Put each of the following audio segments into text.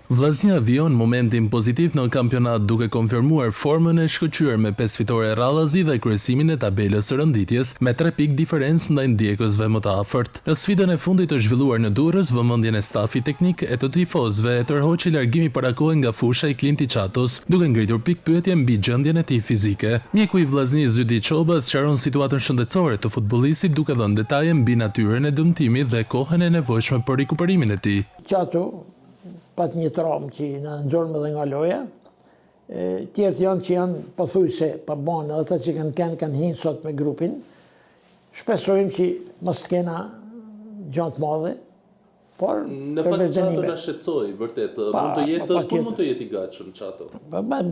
Vllaznia vijon momentin pozitiv në kampionat duke konfirmuar formën e shkëlqyer me pesë fitore radhazi dhe kryesimin e tabelës së renditjes me tre pikë diferencë ndaj ndjekësve më të afërt. Në sfidën e fundit të zhvilluar në Durrës, vëmendjen e stafit teknik e të tifozëve e tërhoqi largimi para kohe nga fusha i Klinti Qatos, duke ngritur pikëpyetje mbi gjendjen e tij fizike. Mjeku i Vllaznisë Zydi Çoba sqaron situatën shëndetësore të futbollistit duke dhënë detaje mbi natyrën e dëmtimit dhe kohën e nevojshme për rikuperimin e tij. Qato pat një traumë që na nxorëm edhe nga loja, tjerët janë që janë pothuajse pa banë, edhe ata që kanë kenë, kanë hinë sot me grupin, shpresojmë që mos të kena gja të madhe, por Në fakt Qato na shqetësoi, vërtet, mund të jetë, kur mund të jetë i gatshëm Qato?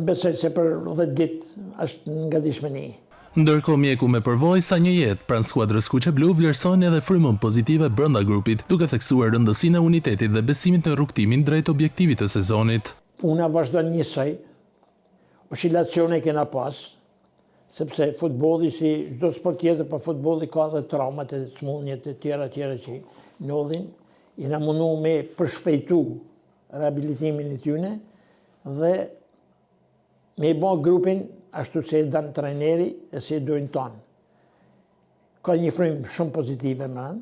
Besoj se për 10 ditë është në gatishmëri. Ndërkohë mjeku me përvojë sa një jetë pranë skuadrës kuqeblu vlerëson edhe frymën pozitive brenda grupit, duke theksuar rëndësinë e unitetit dhe besimit në rrugëtimin drejt objektivit të sezonit. Puna vazhdon njësoj, oshilacione kena pas, sepse futbolli si çdo sport tjetër, po futbolli ka dhe traumat e sëmundjet e tjera tjera që ndodhin, jena mundu me përshpejtu rehabilitimin e tyne dhe Me i bo grupin ashtu si e don trajneri e si e dojnë tonë. Ka një frymë shumë pozitive mrena,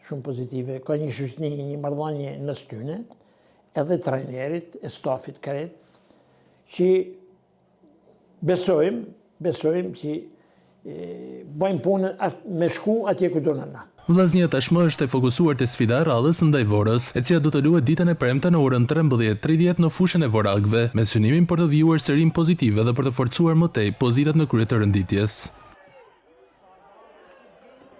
shumë pozitive, ka një shoqni, një marrëdhanie mes tyne, edhe trajnerit e stafit krejt, që besojmë, besojmë që bëjmë punën me shku atje ku dona na. Vllaznia tashmë është e fokusuar te sfida e radhës ndaj Vorës, e cila do të luhet ditën e premte në orën 13:30 në fushën e Vorakëve, me synimin për të vijuar serinë pozitive dhe për të forcuar më tej pozitat në krye të renditjes.